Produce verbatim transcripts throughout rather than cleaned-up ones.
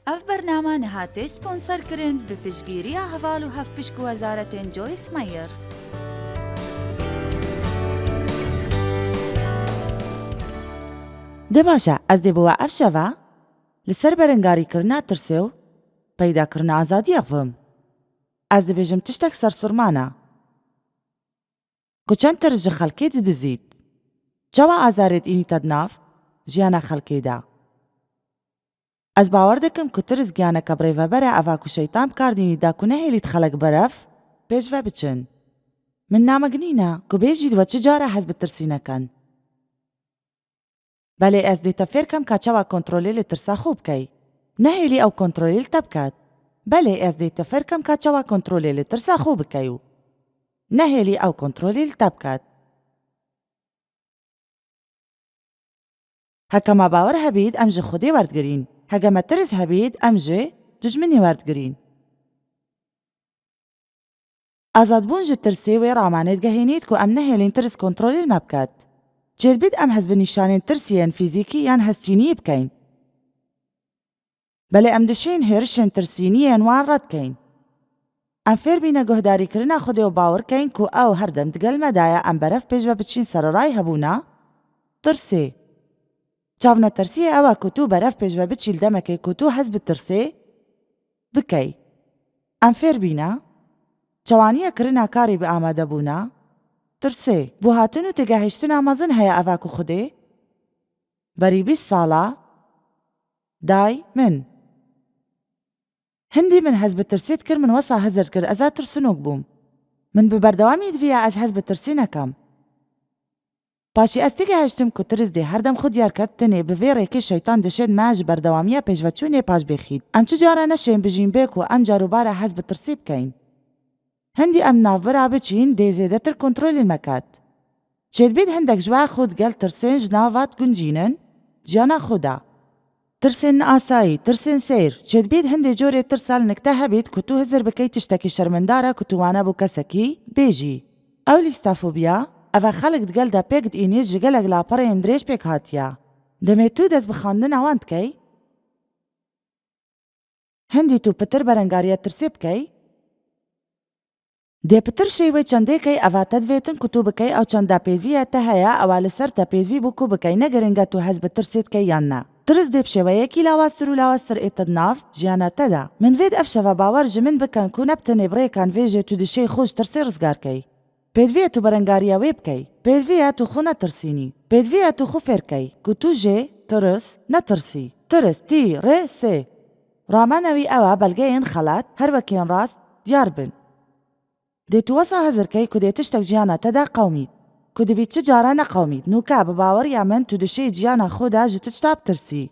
Ev bername nehate sponserkirin bi piştgiriya heval û hevpişk û wezaretên Joyce Meyer. De baş e, ez dê bi we ev şeva li ser berengarîkirina tirsê û peydakirina azadiyê bim. Ez dibêjim tiştek sersûrman e. Ku çend tirs ji xelkê didizît. Çawa azarê diînîte di nav jiyana xelkê de? Ez bawer dikim ku tirs giyaneke birêveber e eva ku şeytan bi kar dînî da ku nehêlît xelk berev pêş ve biçin. Min namek nîne ku bêjît we çi cara hez bi tirsî nekin. Belê ez dê te fêr kem ka çawa kontrolê li tirsa xwe bikey. Nehêlî ew kontrolê li te biket. Belê ez dê te fêr kem ka çawa kontrolê li tirsa xwe bikey û nehêlî ew kontrolê li te biket. Heke me bawer hebît, em ji Xwedê werdigirîn. Heke me tirs hebît, em ji dijminî werdigirîn. Azadbûn ji tirsê wê ramanê digehînît ku em nehêlîn tirs kontrolê li me biket. Çêdibît em hez bi nîşanên tirsî yên fîzîkî yan hestînî bikeyn. Belê em dişên hêrişên tirsînî yên wan red keyn. Em fêr bîne guhdarîkirina Xwedê û bawer keyn ku ew her dem digel me de ye, em berev pêş ve biçîn sererayê hebûna tirsê. Çavnetirsiyê ew e ku tu berev pêş ve biçî li demekê ku tu hez bi tirsê bikey. Em fêr bîne çawaniya kirina karê bi amadebûna tirsê. Bûhatin û têgehiştina mezin heye eva ku Xwedê berî bîst sala day min. Hindî min hez bi tirsê dikir, min wesa hizir kir, ez a tirsinok bûm. Min bi berdewamî diviya ez hez bi tirsê nekem. Paşî ez têgehiştim ku tirs dê her dem xwe diyar ket, tenê bi vê rêkê şeytan dişêt me ji berdewamiya pêşveçûnê paş bêxît. Em çi cara neşên bijîn bê ku em carûbara hez bi tirsê bikeyn. Hindî em navbera biçîn dê zêdetir kontrolê me ket. Çêdibît hindek ji we xwe digel tirsên ji nava diguncînin jiyana xwe de. Tirsên neasayî, tirsên seyr. Çêdibît hindê corê tirsa li nikte hebît ku tu hizir bikey tiştekî şermindar e ku tu wane bo kesekî bêjî. Ew lîstafobiya, ev e xelk digel de pêk diînî ji gelek laperên dirêj pêk hatiye. Demê tu dest bi xwendina wan dikey, hindî tu pitir berengariya tirsê bikey. Dê pitir şêy wê çendê key eva te divêtin ku tu bikey ew çenda pêdviya te heye, ewa li ser te pêdvî bû ku bikey, ne giring e tu hez bi tirsê dikey yan ne. Tirs dê bi şêweyekî lawaztir û lawaztir ê te di nav jiyana te de. Min divêt ev şeva bawer ji min bikin ku ne bi tenê bi rêkan vê jê tu dişêy xwe ji tirsê rizgar key. Pêdviya tu berengariya wê bikey. Pêdviya tu xwe netirsînî. Pêdviya tu xwe fêr key ku tu jê tirs netirsî. Tirs, tî, rê, sê. Ramana wî ew e belgeyên xelat her wekên rast diyar bin. Dê tu wesa hizir key ku dê tiştek jiyana te de qewmît. Ku dibî çi cara neqewmît. Nûke bi baweriya min tu dişêy jiyana xwe de ji tişta bitirsî.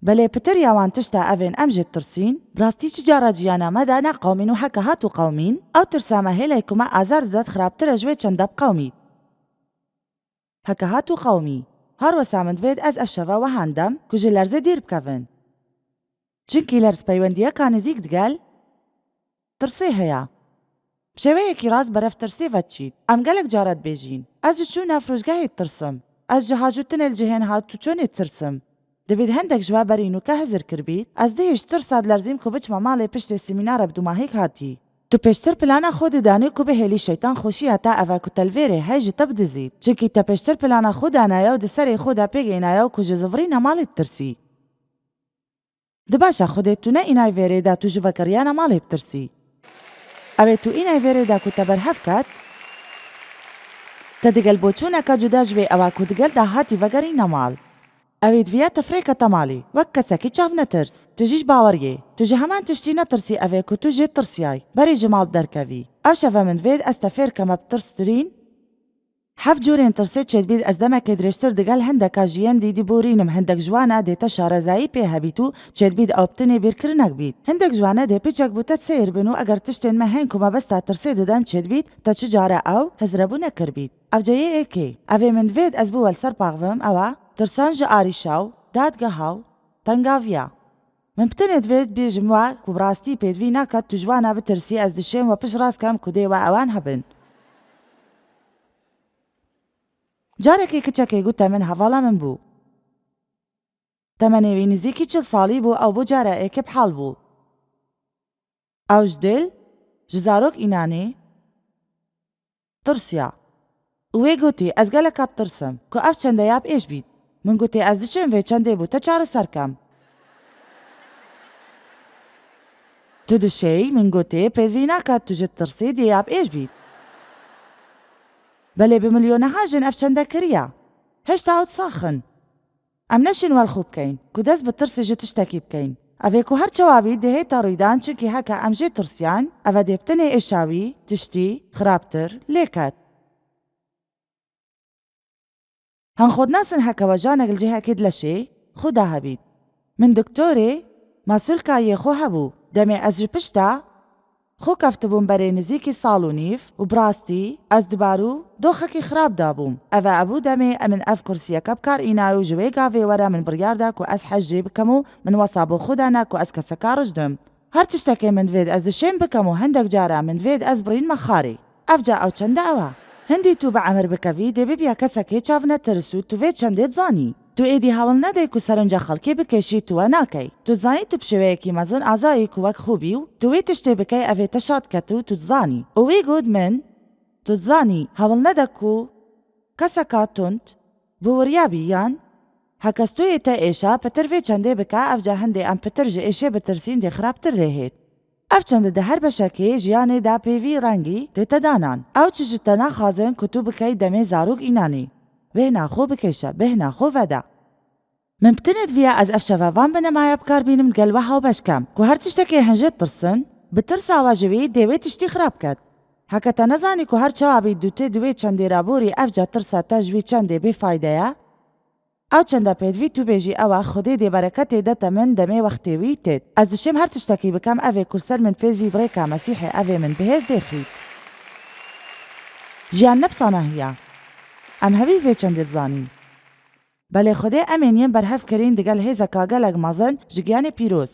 Belê pitir ya wan tişta evên em jê ditirsîn, bi rastî çi cara jiyana me de neqewmîn û heke hat û qewmîn, ew tirsa me hêley ku me azar dide xirabtir e ji wê çenda biqewmît. Heke hat û qewmî. Har wesa min divêt ez ev şeva wehan dem ku ji lerzê dîr bikevin. Çinkî lerz peywendiyeka nizîk digel tirsê heye. Bi şêweyekî rast berev tirsê ve diçît. Em gelek cara dibêjîn, ez ji çûna firûşgehê ditirsim. Ez ji hajûtinê li cihên hat û çûnê ditirsim. Dibît hindek ji we berî nûke hizir kiribît, ez dihî ji tirsa dilerzîm ku biçime malê piştê semînara bi dûmahîk hatî. Tu pêştir plana xwe didanî ku bihêlî şeytan xweşiya te ev e ku te li vêrê hey ji te bidizît. Çinkî te pêştir plana xwe danaye û di serê xwe de pêk hênaye û ku ji zivirîna malê ditirsî. Di baş e, Xwedê tu ne înay vêrê da tu ji vegeriyana malê bitirsî. Ew ê tu înay vêrê da ku te berhev ket, te digel boçûneke cuda ji wê ewa ku digel da hatî vegerîne mal. Ew ê diviya te firê kete malî, wek kesekî çavnetirs. Tu jî ji baweriyê. Tu ji heman tiştî netirsî, ev ê ku tu jê tirsiyay, berî ji mal derkevî. Ev şeve min divêt ez te fêr keme bi tirstirîn. Heft cûrên tirsê çêdibît ez demekê dirêjtir digel hindeka ji yên dî dî borînim, hindek ji wan e dê te şarezayî pê hebît û çêdibît ew bi tinê bîrkirinek bît. Hindek ji wan e dê piçek bo te seyr bin û eger tiştên me hên ku mebesta tirsê diden çêdibît, te çi care ew hizrebû nekiribît. Ev ceyê êkê. Ev ê min divêt ez bo we li ser paxvim, ew e tirsan ji arîşa û dadgeha û tengaviya. Min bi tenê divêt bêjim we ku bi rastî pêdivî naket tu ji wan e bitirsî, ez dişêm we pişt rast kem ku dê we ewan hebin. Carekê kiçekê gote min hevala min bû. Temenê wî nizîkî çil salî bû, ew bû cara êkê bi hal bû. Ew ji dil, ji zarok înanê, tirsiya. Û wê gotî, ez geleka ditirsim, ku ev çende ya bi êş bît. Min gotî, ez diçim vê çendê bo te çareser kem. Tu dişêy, min gotê, pêdivî nake tu ji tirsê dê ya bi êş bît. Belê bi milyoneha jin ev çende kiriya. Hêşta ew disaxin. Em neşên wel xwe bikeyn, ku dest bi tirsê ji tiştekî bikeyn. Ev ê ku her çawa bî dê hêta rûydan, çunkî heke em jê tirsiyan, ev e dê bi tenê êşa wî, tiştî, xirabtir, lê ket. Hin xwe dinasin heke wejanek li cihekê di leşê xwe de hebît. Min doktorê, masûlka yê xwe hebû. Demê ez ji pişta xwe keftibûm berê nizîkî sal û nîv û bi rastî ez di bar û doxekî xirab de bûm. Ev e ebû demê min ev kursiyeke bi kar înaye û ji wê gavê were min biryar da ku ez hej jê bikim û min wesa bo xwe dane ku ez keseka rijd im. Her tiştekê min divêt ez dişêm bikim û hindek cara min divêt ez birînme xarê. Ev ca ew çende ew e. Hindî tu bi emir bikevî, dê bibiya kesekê çavnetirs û tu vê çendê dizanî. Tu êdî hewl nedey ku serinca xelkê bikêşî, tu we nakey. Tu dizanî tu bi şêweyekî mezin aza yî ku wek xwe bî û tu wê tiştê bikey, ev ê te şad ket û tu dizanî. Û wî got min, tu dizanî, hewl nede ku keseka tund bi wiriya bî yan heke stûyê te êşa, pitir vê çendê bike, ev ca hindê em pitir ji êşê bitirsîn dê xirabtir rê hêt. Ev çende di her beşekê jiyanê de pêvî rengî tê te danan. Ew çi ji te naxwazin ku tu bikey demê zarok înanî. Bêhna xwe bikêşe, bêhna xwe vede. Min bi tenê diviya ez ev şeve van binemaya bi kar bînim digel we hawbeş kem, ku her tiştekê hin jê tirsin, bi tirsa we ji wî dê wê tiştî xirab ket. Heke te nezanî ku her çawa bî dûtê di wê çendê re borî, ev ca tirsa te ji wî çendê bêfayde ye, ew çenda pêdivî tu bêjî ew e, Xwedê dê bereketê de te min demê wextê wî têt. Ez dişêm her tiştekî bikem, ev ê ku li ser min pêdivî birêka Mesîhê, ev ê min bihêz dêxît. Jiyan ne bi sanahî ye. Em hevî vê çendê dizanîn. Belê Xwedê em ên yên berhev kirîn digel hêzeka gelek mezin ji giyanê pîroz.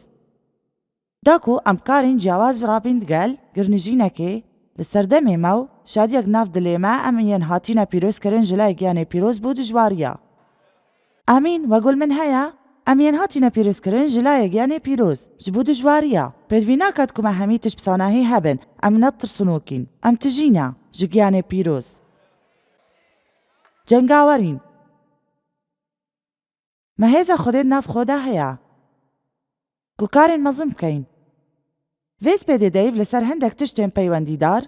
Da ku em karîn ciyawaz rabîn digel girnijînekê, li serdemê me û şadiyek nav dilê me, em yên hatine pîrozkirin ji layê giyanê pîroz bo dijwariya. Amîn, we gul min heye, em yên hatine pîrozkirin ji layê giyanê pîroz, ji bo dijwariya. Pêdivî naket ku me hemî tişt bi sanahî hebin, em ne tirsinokîn, em tijî ne, ji giyanê pîroz. Cengawerîn. Me hêza Xwedê di nav xwe de heye, ku karên mezin bikeyn. Vê spêdê Dave li ser hindek tiştên peywendîdar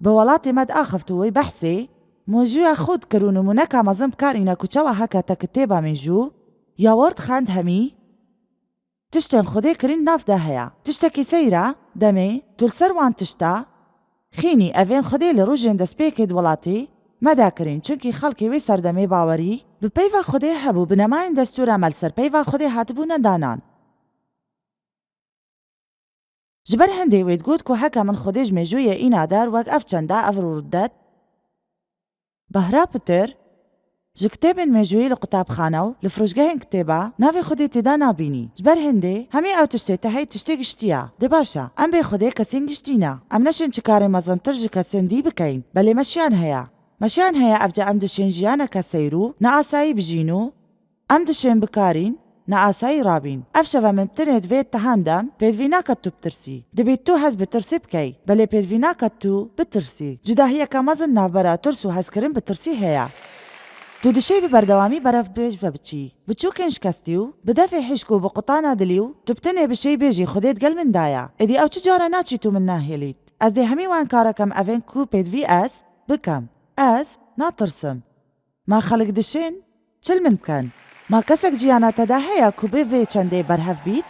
bi welatê me diaxift û wê behsê mûjûya xwe dikir û nimûneka mezin bi kar îne ku çawa heke te kitêba mêjû ya wir dixwend hemî tiştên Xwedê kirîn nav de heye. Tiştekî seyr e, demê tu li ser wan tişta xînî, evên Xwedê li rojên destpêkê di welatê me de kirîn, çunkî xelkê wê serdemê bawerî bi peyva Xwedê hebû, bi nemayên destûra me li ser peyva Xwedê hatibûne danan. Ji ber hindê wê digot ku heke min Xwedê ji mêjûyê îna der wek ev çenda, ev rû riddet, Bahra pitir, ji kitêbên mêjûyî li qutabxane û li firoşgehên kitêba navê Xwedê tê de nabînî. Ji ber hindê hemî ew tiştê te hey tiştê giştî ye. Dê baş e, em bê Xwedê kesên giştî ne. Em neşên çi karê mezintir ji kesên dî bikeyn. Belê me şiyan heye. Me şiyan heye, ev ca em dişên jiyaneke seyr û neasayî bijîn û em dişên bikarîn, neasayî rabîn. Ev şeve min bi tenê divê tehandem, pêdivî naket tu bitirsî. Dibî tu hez bi tirsê bikey, belê pêdivî naket tu bitirsî. Cudahiyeke mezin navbera tirs û hezkirin bi tirsî heye. Tu dişêy bi berdewamî berevbêj ve biçî. Biçûkên şikestî û bi defê hişk û bi qutana dilî û tu bi tenê bişêy bêjî, Xwedê digel min daye. Êdî ew çi care naçît û min nahêlît. Ez dê hemî wan kare kem evên ku pêdivî ez bikem. Ez natirsim. Ma xelk dişên çil min bikin? Ma kesek ciyana te de heye ku bê vê çendê berhev bît?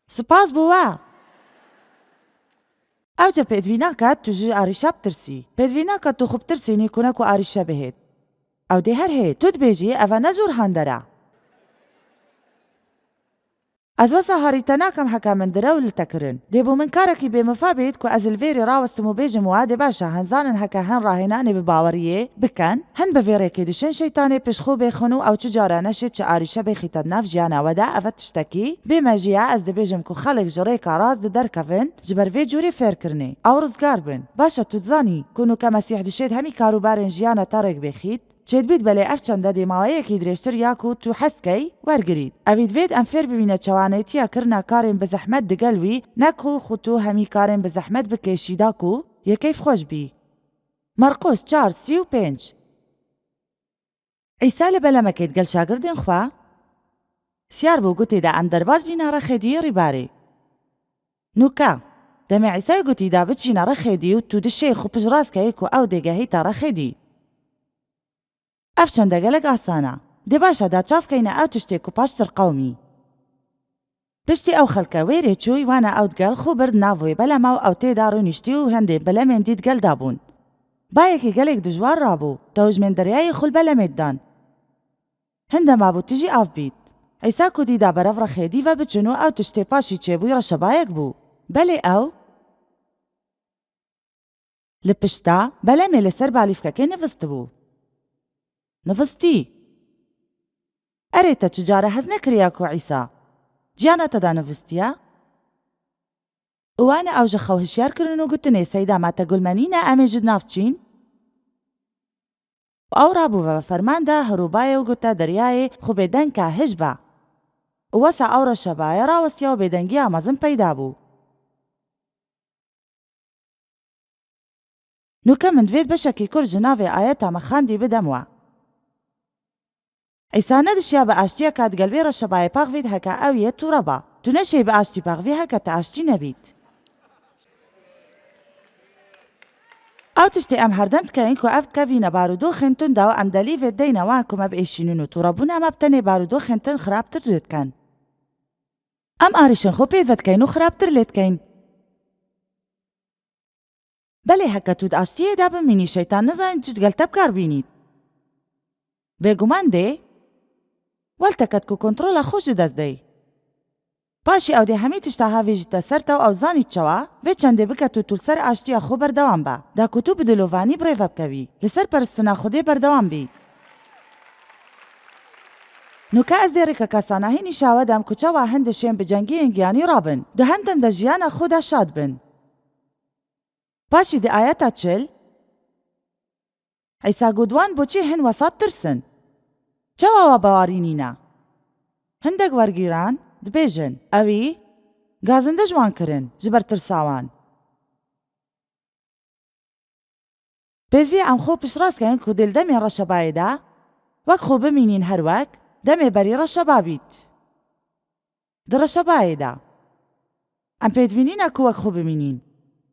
Spas bo we. Ewce pêdivî naket tu ji arîşa bitirsî. Pêdivî naket tu xwe bitirsînî ku ne ku arîşe bihêt. Ew dê her hêt. Tu dibêjî, ev e ne zor hander e. Ez wesa harî te nakim heke min dire û li te kirin. Dê bo min karekî bêmifa bêt ku ez li vêrê rawestim û bêjim we, dê baş e, hin zanin heke hin rahênanê bi baweriyê bikin, hin bi vê rêkê dişên şeytanê pişt xwe bêxin û ew çi care neşêt çi arîşe bêxîte di nav jiyana we de, ev e tiştekî bê mejî ye. Ez dibêjim ku xelk ji rêka rast di derkevin, ji ber vê cûrê fêrkirinê. Ew rizgar bin. Baş e, tu dizanî ku nûke Mesîh dişêt hemî karûbarên jiyana te rêk bêxît? Çêdibît, belê ev çende dê maweyekî dirêjtir ya ku tu hez dikey, wergirît. Evî divêt em fêr bibîne çawanêtiya kirina karên bi zehmet digel wî, ne ku xwe tu hemî karên bi zehmet bikêşî da ku yê keyfxweş bî. Marqos çar sî û pênc. Îsa li belemekê digel şagirdên xwe siyar bû, gotê de, em derbas bîne rexê dî rîbarê. Nûke, demê Îsayê gotî da biçîne rexê dî û tu dişê xwe piştrast keyê ku ew dê gehîta rexê dî. Ev çende gelek asan e. Dê baş e da çav keyne ew tiştê ku paştir qewimî. Piştî ew xelke wêrê çûy, wana ew digel xwe bir di nav wê belema û ew tê de rûniştî û hindê belemên dî digel dabûn. Bayekî gelek dijwar rabû, tewjmên deryayê xwe li belemê didan. Hinde mabû tu jî av bît. Îsa ku dî da berev rexê dî ve biçin û ew tiştê paşî çêbûy reşebayek bû. Belê ew li pişta belemê li ser balîfkekê nivistibû. Nivistî. Erê, te çi care hez nekiriya ku Îsa ciyana te de nivistiye? Û wana ew ji xew hişyar kirin û gotinê, Seyda, ma te gul me nîne, em ê ji nav çîn? Û ew rabû ve ferman da hirûbayê û gote deryayê, xwe bêdeng ke, hij be. Û wesa ew reşebaye rawestiya û bêdengiya mezin peyda bû. Nûke min divêt beşekî kur ji navê ayeta me xwendî bidem we. Îsa nedişiya bi aştiyeka digel vê reşebayê paxvît heke ew yê tûre ba. Tu neşêy bi aştî paxvî heke te aştî nebît. Ew tiştê em herdem dikeyin ku ev dikevîne barûdoxên tunda û em delîvê deyne wan ku me biêşînin û tûrebûna me bi tenê barûdoxên tin xirabtir lê dikin. Em arîşên xwe pê vedikeyn û xirabtir lê dikeyn. Belê heke tu di aştiyê de bimînî, şeytan nizanî çi digel te bi kar bînît. Bêguman dê, wel te ket ku kontrola xwe ji dest dey. Paşê ew dê hemî tişta havêjîte ser te û ew zanît çawa, vê çendê biket û tu li ser aştiya xwe berdewam be. Da ku tu bi dilovanî bi rê ve bikevî, li ser peristina Xwedê berdewam bî. Nûke ez dê rêkeka sanahî nîşa we dem ku çawa hin dişên bi cengiyên giyanî rabin, di hin dem de jiyana xwe de şad bin. Paşî di ayeta çil, Îsa got wan, boçî hin wesa ditirsin? Çawa we bawerî nîne? Hindek wergîran dibêjin, ewî gazinde ji wan kirin ji ber tirsa wan. Pêdivî em xwe piştrast keyin ku dê li demên reşebayê de wek xwe bimînîn, her wek demê berî reşeba bît. Di reşebayê de em pêdivî nîne ku wek xwe bimînîn.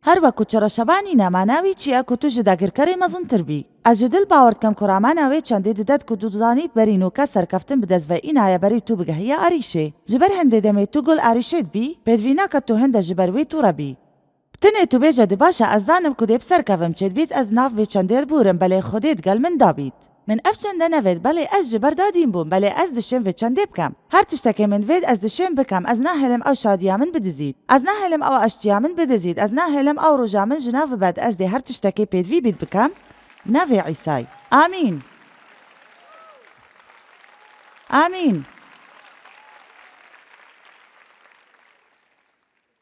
Her wek ku çi reşeba nîne, mana wî çi ye ku tu ji dagirkerê mezintir bî? Ez ji dil bawer dikim ku ramana wê çendê dide ku tu dizanî berî nûke serkeftin bi dest ve înaye berî tu bigehiye arîşê. Ji ber hindê demê tu gul arîşê dibî, pêdivî nake tu hinde ji ber wê tûre bî. Bi tinê tu bêje, di baş e, ez zanim ku dê bi ser kevim, çêdibît ez nav vê çendê bûrim, belê Xwedê digel min dabît. Min ev çende nevêt, belê ez ji ber dadîn bûm, belê ez dişêm vê çendê bikem. Her tiştekê min vêt ez dişêm bikem, ez nahêlim ew şadiya min bidizît. Ez nahêlim ew aştiya min bidizît, ez nahêlim ew roja min ji nav bibet, ez dê her tiştekê pêdivî bît bikem. Navê Îsay. Amîn. Amîn.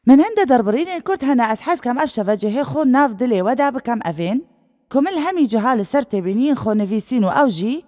Min hinde derbirînên kurt hene, ez hez kem ev şeve cihê xwe nav dilê we de bikem evên, ku min li hemî ciha li ser têbîniyên xwe nivîsîn û ew jî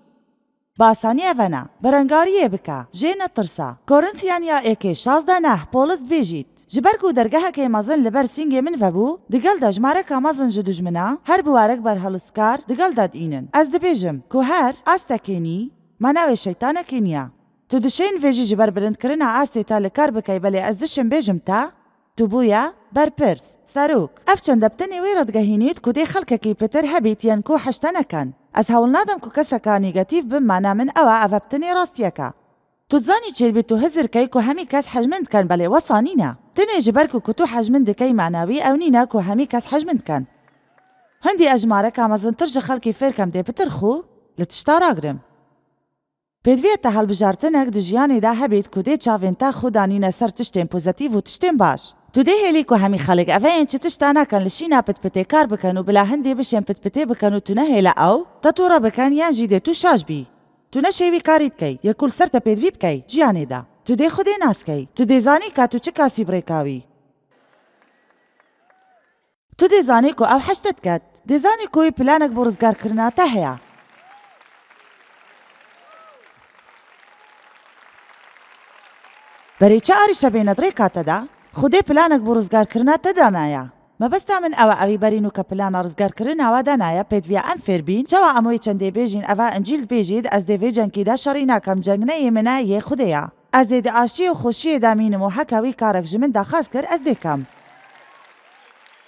bi asanî evene. Bi rengariyê bike, jê netirse. Korinthiyan ya êkê şazdeh neh, Polis dibêjît, ji ber ku dergehekê mezin li ber sîngê min vebû, digel de jimareka mezin ji dijmina, her bi warek berheliskar, digel de diînin. Ez dibêjim, ku her astekê nî, mana wê şeytanekê niye. Tu dişên vê jî ji ber bilindkirina astê te li kar bikey, belê ez dişim bêjim te, tu bûye berpirs, serok. Ev çende bi tenê wê re digehînît ku dê xelkekî pitir hebît yên ku heşte nekin. Ez hewl nadim ku keseka negatîf bim, mana min ew e, ev e bi tenê rastiyek e. Tu dizanî çêdibî tu hizir key ku hemî kes hej min dikin, belê wesa nîne. Tenê ji ber ku, ku tu hej min dikey, mana wî ew nîne ku hemî kes hej min dikin. Hindî ez jimareka mezintir ji xelkî fêr kem dê pitir xwe li tişta ragirim. Pêdivî ye te hilbijartinek di jiyanê de hebît ku dê çavên te xwe danîne ser tiştên pozîtîf û tiştên baş. Tu dê hêlî ku hemî xelk eveyên çi tişta nakin li şîna pitpitê kar bikin û bila hindê bişên pitpitê bikin û tu nehêle ew te tûre bikin yan jî dê tu şaş bî. Tu neşê wî karî bikey, yê ku li ser te pêdivî bikey, jiyanê de. Tu dê Xwedê nas key. Tu dê zanî ka tu çi kasî bi rêka wî. Tu dê zanî ku ew heşte diket. Dê zanî ku wî planek bo rizgarkirina te heye. Berê çi arîşe bêne di rêka te de? Xwedê planek bo rizgarkirina te danaye. Mebesta min ew e, ewî berî nûke plana rizgarkirina we danaye, pêdiviya em fêr bîn, çawa em wê çendê bêjîn, eva Încîl dibêjît, ez dê vê cengkî de şerî nakem, ceng ne yê min e, yê Xwedê ye. Ez dê di aştiyê û xweşiyê de mînim û heke wî karek ji min daxwaz kir, ez dê kem.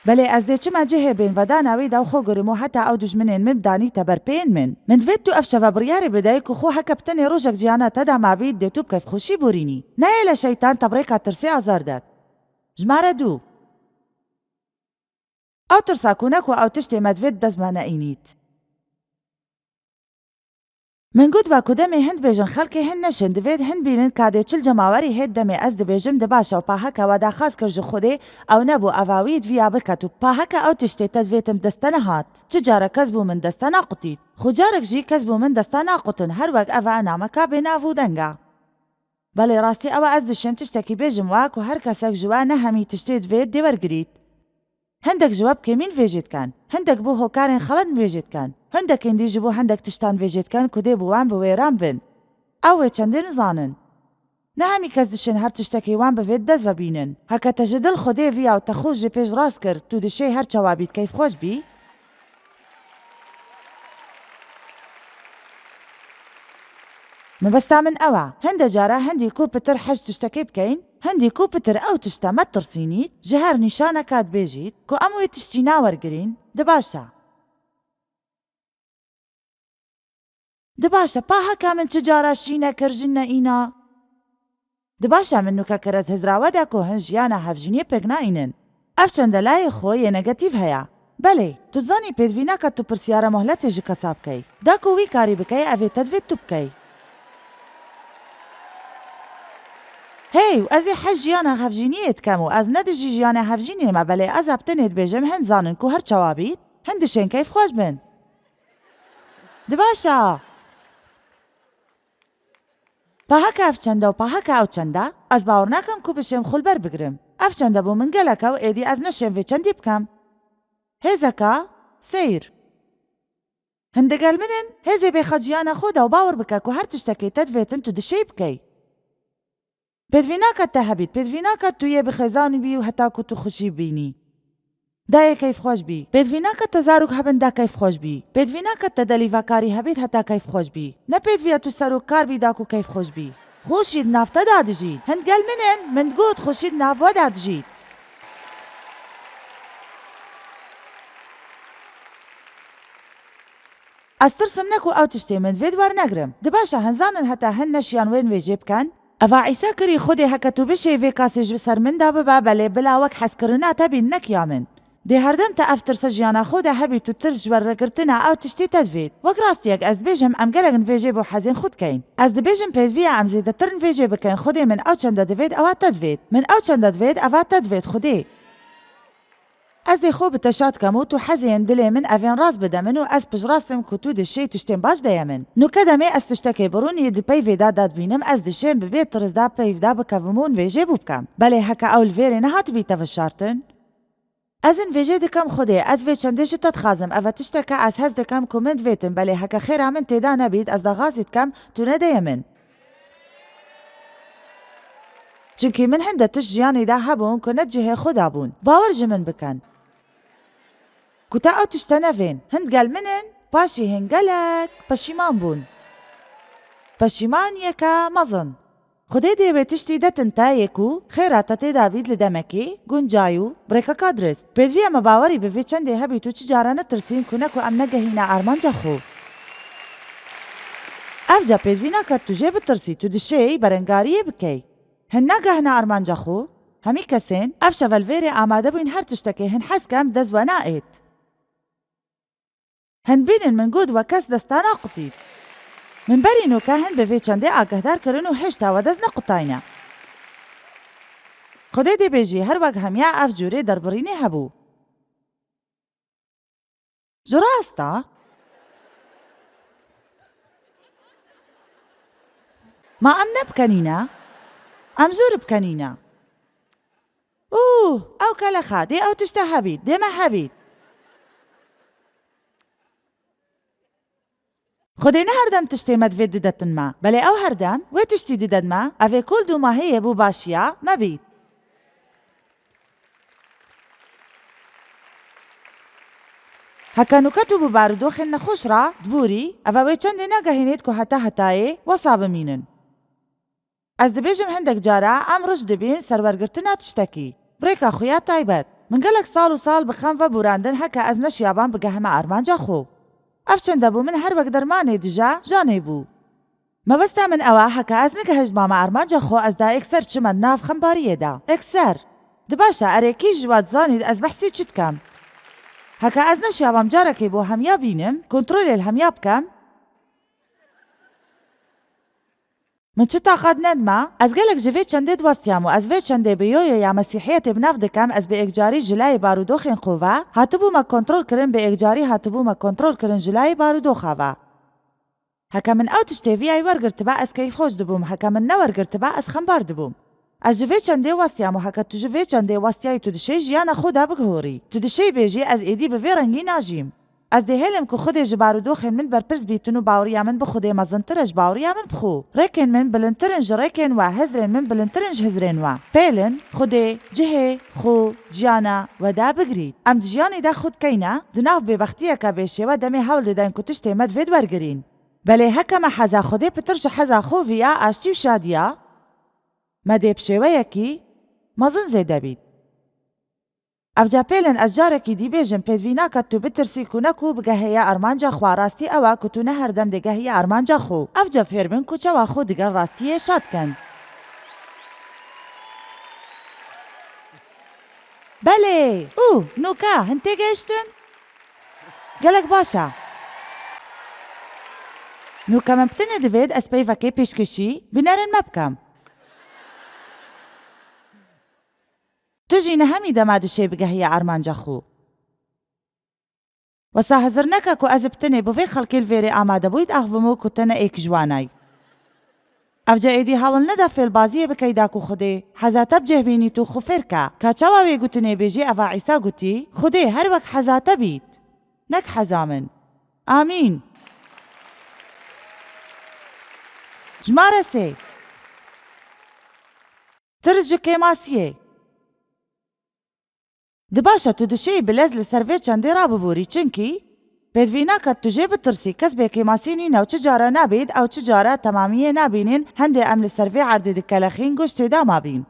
Belê ez dê çima cihê bên vedana wî de û xwe gurim û heta ew dijminên min bidanîte ber pêyên min. Min divêt tu ev şeve biryarê bidey ku xwe heke bi tenê rojek ciyana te de mabît, dê tu bi keyfxweşî borînî. Nehêle şeytan te bi rêka tirsê azar det. Jimare du. Ew tirsa ku ne ku ew tiştê me divêt dest me neînît. Min got, va ku demê hin dibêjin xelkê hin neşin, divêt hin bînin ka dê çil cemawerî hêt, demê ez dibêjim di baş e û pa heke we daxwaz kir ji Xwedê, ew nebû, eva wî diviya biket û pa heke ew tiştê te divêtin dest te nehat. Çi carek kes bo min dest te naqutît. Xwe carek jî kes bo min dest te naqutin, her wek ev e nameka bênav û deng e. Belê rastî ew e, ez dişêm tiştekî bêjim we ku her kesek ji we ne hemî tiştê divêt dê wergirît. Hindek ji we bi kêmî nivêjê dikin. Hindek bo hokarên xelet nivêjê dikin. Hindekên dî ji bo hindek tiştan nivêjê dikin ku dê bi wan bi wêran bin. Ew wê çendê nizanin. Ne hemî kes dişên her tiştekê wan bivêt dest ve bînin. Heke te ji dil Xwedê viya û te xwe ji pêş rast kir, tu dişê her çawa bît keyfxweş bî. Mebesta min ew e. Hinde cara hindî ku pitir hej tiştekê bikeyn, hindî ku pitir ew tişte me tirsînît, ji her nîşaneka dibêjît ku em wê tiştî nawergirîn, di baş e. Di baş e, pa heke min çi cara şîne kir jin neîna. Di baş e, min nûke kir ez hizra we de ku hin jiyana hevjîniyê pêk naînin. Ev çende layê xwe yê negatîf heye. Belê, tu zanî pêdivî nake tu pirsyara mohletê ji kesa bikey. Da ku wî karî bikey, ev ê te divêt tu bikey. Hey, û ez ê hej jiyana hevjîniyê dikem û ez ne dijî jiyana hevjînê me, belê ez eb tenê dibêjim hin zanin ku her çawa bît, hin dişên keyfxweş bin. Di baş e. Pa heke ev çende û pa heke ew çende, ez bawer nakim ku bişêm xwe li ber bigrim. Ev çende bo min gelek e û êdî ez neşêm vê çendî bikem. Hêzeka seyr. Hin digel min in, hêzê bêxe ciyana xwe de û bawer bike ku her tiştekê te divêtin tu dişêy bikey. Pêdivî nake te hebît, pêdivî nake tu yê bi xêzan bî û heta ku tu xweşî bînî. Da yê keyfxweş bî. Pêdivî nake te zarok hebin da keyfxweş bî. Pêdivî nake te delîvakarî hebît heta keyfxweş bî. Ne pêdiviya tu serokkar bî da ku keyfxweş bî. Xweşî di nav te da dijît. Hin digel min in, min digot xweşî di nav we da dijît. Ez tirsim ne ku ew tiştê min divêt wernegirim. Di baş e, hin zanin heta hin neşiyan wê nivêjê bikin? Eva Îsa kirî Xwedê heke tu bişê vê kasê ji ser min de bibe, belê bila wek hezkirina te bîn, nek ya min. Dê herdem te ev tirse jiyana xwe de hebît û tirs ji werregirtina ew tiştê te divêt. Wek rastiyek ez dibêjim em gelek nivêjê bo hezên xwe dikeyn. Ez dibêjim pêdiviya em zêdetir nivêjê bikin, Xwedê min ew çende divêt ewa te divêt. Min ew çende divêt ewa te divêt Xwedê. Ez dê xwe bi te şa dikem û tu hezên dilê min evên rast bide min û ez piştrast im ku tu dişê tiştên baş de ye min. Nûke demê ez tiştekê birûnî di peyvê de dadibînim, ez dişêm bi bê tirs de peyv de bikevim û nivêjê bû bikem. Belê heke ew li vêrê nehatibî te veşartin? Ez nivêjê dikem Xwedê, ez vê çendê ji te dixwazim, eve tişteke ez hez dikem ku min divêtin, belê heke xêra min têda nebît, ez daxwazî dikem tu nede ye min. Çimkî min hinde tişt jiyanê de hebûn ku ne cihê xwe de bûn. Bawer ji min bikin. Ku te ew tişte nevên. Hin digel min in, paşî hin gelek peşîman bûn. Peşîmaniyeke mezin. Xwedê dê wê tiştî detin te yê ku xêra te tê de bît li demekê guncay û bi rêkeka dirist. Pêdiviya me bawerî bi vê çendê hebît û çi cara netirsîn ku ne ku em negehîne armanca xwe. Evca pêdivî nake tu jê bitirsî, tu dişêy berengariyê bikey. Hin nagehine armanca xwe? Hemî kesên ev şeve li vêrê amade bûyn her tiştekê hin hez kem dest we naêt. Hin bînin min got we kes dest te naqutît. Min berî nûke hin bi vê çendê agehdar kirin û hêşta we dest nequtayne. Xwedê dê bêjî her wek hemiya ev cûrê derbirînê hebû. Ji rast e? Ma em nebikenîne? Em zû bikenîne. Û ew kelexa, dê ew tişte hebît, dê me hebît. Xwedê ne herdem tiştê me divê didetin me, belê ew herdem wê tiştî didin me, ev ê kol dû ma heye bû başiya me bît. Heke nûke tu bi barûdoxên nexweş re dibûrî, eva wê çendê nagehînêt ku heta hetayê wesa bimînin. Ez dibêjim hindek cara em rij dibîn ser wergirtina tiştekî. Bi rêka xwe ya taybet. Min gelek sal û sal bi xem ve bûrandin heke ez neşiyabam bigehime armanca xwe. Ev çende bû min her wek dermanê dije janê bû. Mebesta min ew e, heke ez negehiştbame armanca xwe, ez da êkser çime di nav xembariyê de. Êkser. Di baş e, erê kî ji we dizanît ez behsî çi dikem? Heke ez neşiyabam carekê bo hemiya bînim, kontrolê li hemiya bikem? Min çi taqat nedima, ez gelek ji vê çendê diwestiyam û ez vê çendê bi yoyo ya mesîhiyetê bi nav dikem, ez bi êkcarî ji layê barûdoxên xwe ve hatibûme kontrol kirin, bi êkcarî hatibûme kontrol kirin ji layê barûdoxa ve. Heke min ew tiştê viyayî wergirtibe, ez keyfxweş dibûm, heke min newergirtibe, ez xembar dibûm. Ez ji vê çendê westiyam û heke tu ji vê çendê westiyayî, tu dişê jiyana xwe de bigihorî. Tu dişê bêjî, ez êdî bi vê rengî najîm. Ez dê hêlim ku Xwedê ji barûdoxên min berpirs bîtin û baweriya min bi Xwedê mezintir e ji baweriya min bi xwe. Rêkên min bilindtir in ji rêkên we, hizrên min bilindtir in ji hizrên we. Pêlin, Xwedê, cihê, xwe, jiyana we de bigirît. Em di jiyanê de xwe dikeyne, di nav bêbextiyeke bêşêwe demê hewl didin ku tiştê me divê wergirîn. Belê heke me heza Xwedê pitir ji heza xwe viya aştî û şadiya, me dê bi şêweyekî mezin zêde bît. Evca pêlin ez carekî dî bêjim, pêdivî nake tu bitirsî ku ne ku bigeheye armanca xwe. Rastî ew e ku tu ne her dem digehiyî armanca xwe. Evca fêr bin ku çawa xwe digel rastiyê şa dikin. Belê! Û, nûke, hin têgehiştin? Gelek baş e. Nûke min pitinê divêt ez peyvekê pêşkêşî bînerin me bikem. Tu jî nehemî dema dişê bigehiyê armanca xwe. Wesa hizir neke ku ez ê pitinê bi vê xelkê li vêrê amade bûyît axivim û ku te ne êk ji wan ay. Evca êdî hewl nede fêlbaziyê bikey da ku Xwedê heza te bi cih bînît û xwe fêr ke. Ka çawa wê gotinê bêjî, eva Îsa gotî, Xwedê her wek heza te bît, nek heza min. Amîn. Jimare sê. Tirs ji kêmasiyê. Di baş e tu dişêyî bi lez li ser vê çendê rabibûrî, çimkî pêdivî nake tu jê bitirsî, kes bêkêmasî nîne û çi cara nabît ew çi cara temamiyê nabînin, hindê em li ser vê erdê dikelexîn, goştê dama bîn.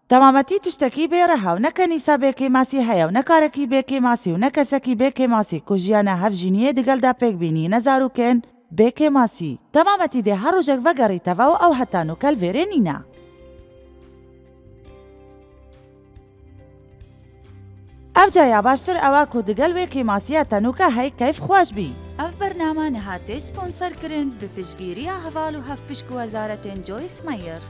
Temametî tiştekî bêreh e û ne kenîsa bêkêmasî heye û ne karekî bêkêmasî û ne kesekî bêkêmasî ku jiyana hevjîniyê digel de pêk bînî, ne zarokên bêkêmasî. Temametî dê her rojek vegerî te ve û ew heta nûke li vêrê nîne. Ev caya baştir ew e ku digel wê kêmasiya te nûke hey keyf xweş bî. Ev bername niha tê sponsorkirin bi piştgiriya heval û hevpişk û wezaretên Joyce Meyer.